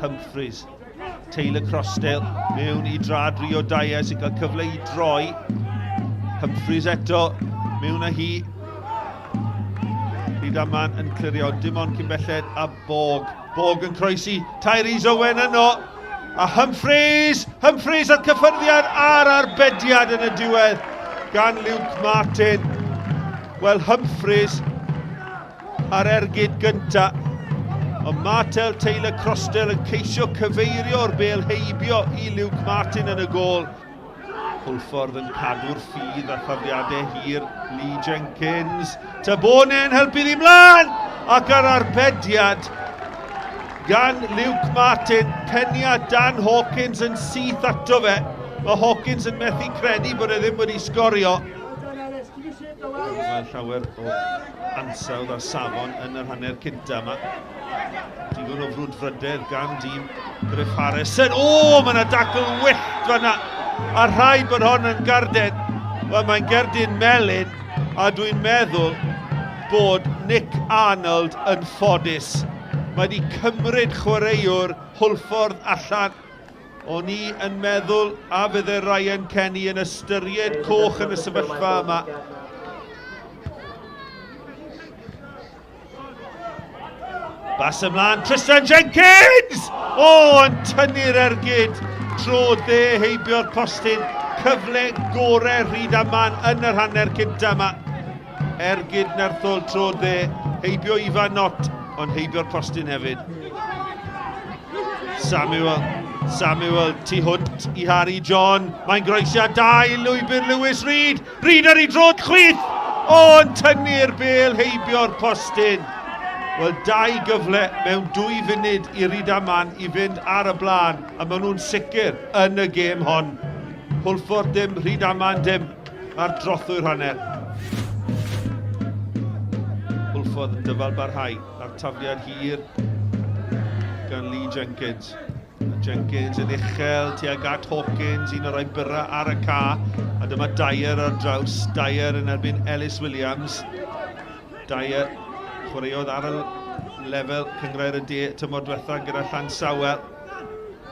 Humphreys. Taylor Crossdale mewn i drad Rio Dyer sy'n cael cyfle i droi. Humphreys eto mewn â hi. Rhydaman yn clirio, dim ond cyn belled a Bog. Bog yn croesi, Tyrese Owen yno. A Humphreys! Humphreys a'r cyffyrddiad a'r arbediad yn y diwedd gan Luke Martin. Wel, Humphreys ar ergyd gynta. Ond Martel Taylor Crosdale yn ceisio cyfeirio'r bel heibio i Luke Martin yn y gôl. Hwlffordd yn cadw'r ffydd a thafliadau hir Lee Jenkins. Tabone yn helpu ddi mlaen! Ac ar arbediad gan Luke Martin, peniad Dan Hawkins yn syth ato fe. Mae Hawkins yn methu credu bod e ddim wedi sgorio. Mae llawer o ansawdd a safon yn yr hanner cynta yma. Digon o frwdfrydedd gan dîm Griff Harrison. O, mae yna dacl wyllt fanna. A rhaid bod hon yn garden. Wel, mae'n gerdyn melyn, a dwi'n meddwl bod Nick Arnold yn ffodus. Mae wedi cymryd chwaraewr Hwlffordd allan. O'n i yn meddwl a fydde Ryan Kenny yn ystyried coch yn y sefyllfa yma. Bas ymlaen, Tristan Jenkins! O, yn tynnu'r ergyd tro dde heibio'r postyn. Cyfle gore Rhydaman yn yr hanner cynta yma. Ergyd nerthol tro dde, heibio Ifan Knott, ond heibio'r postyn hefyd. Samuel, Samuel tu hwnt i Harry John. Mae'n groesiad da i lwybr Lewis Reid. Reid ar ei drod chwith! O, yn tynnu'r bel heibio'r postyn. Wel, dau gyfle mewn dwy funud i Rydaman i fynd ar y blaen, a maen nhw'n sicr yn y gêm hon. Hwlffordd dim, Rydaman dim, ar drothwy'r hanner. Hwlffordd yn dyfal barhau a'r tafliad hir gan Lee Jenkins. Jenkins yn uchel tuag at Hawkins, un o'r rhai byrra ar y ca. A dyma Dyer ar draws, Dyer yn erbyn Ellis Williams. Dyer chwaraeodd ar y lefel Cynghrair y De tymor diwetha gyda Llansawel.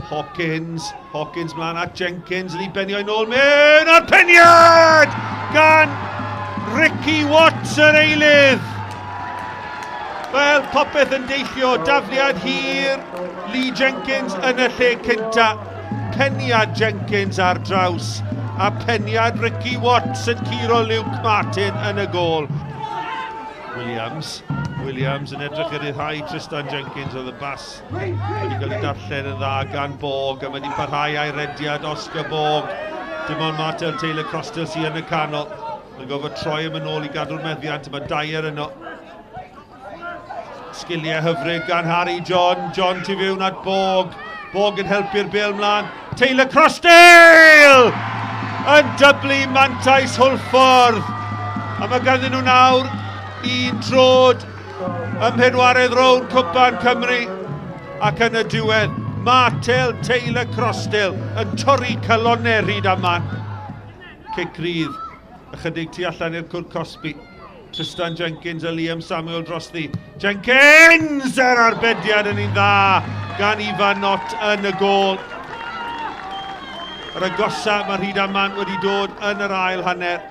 Hawkins, Hawkins mlaen at Jenkins, yn ei benio i nôl mewn a'r peniad gan Ricky Watts yr eilydd. Wel, popeth yn deillio, dafliad hir, Lee Jenkins yn y lle cynta, peniad Jenkins ar draws, a peniad Ricky Watts yn curo Luke Martin yn y gôl. Williams, Williams yn edrych i ryddhau Tristan Jenkins oedd y bas wedi cael ei darllen yn dda gan Borg a mae wedi parhau a'i rediad Oscar Borg. Dim ond Martel Taylor Crosdale sydd yn y canol. Mae'n gorfod troi am yn ôl i gadw'r meddiant. Mae Dyer yno. Sgiliau hyfryd gan Harry John. John tu fewn at Borg. Borg yn helpu'r bel mlaen. Taylor Crossdale! Yn dyblu mantais Hwlffordd. A mae ganddyn nhw nawr un trod ym mhedwaredd rownd Cwpan Cymru. Ac yn y diwedd, Martel Taylor Crossdale yn torri calonnau Rhydaman. Cic rydd, ychydig tu allan i'r cwrt cosbi. Tristan Jenkins a Liam Samuel drosti. Jenkins! Yr arbediad yn un dda gan Ifan Knott yn y gôl. Yr agosa mae Rhydaman wedi dod yn yr ail hanner.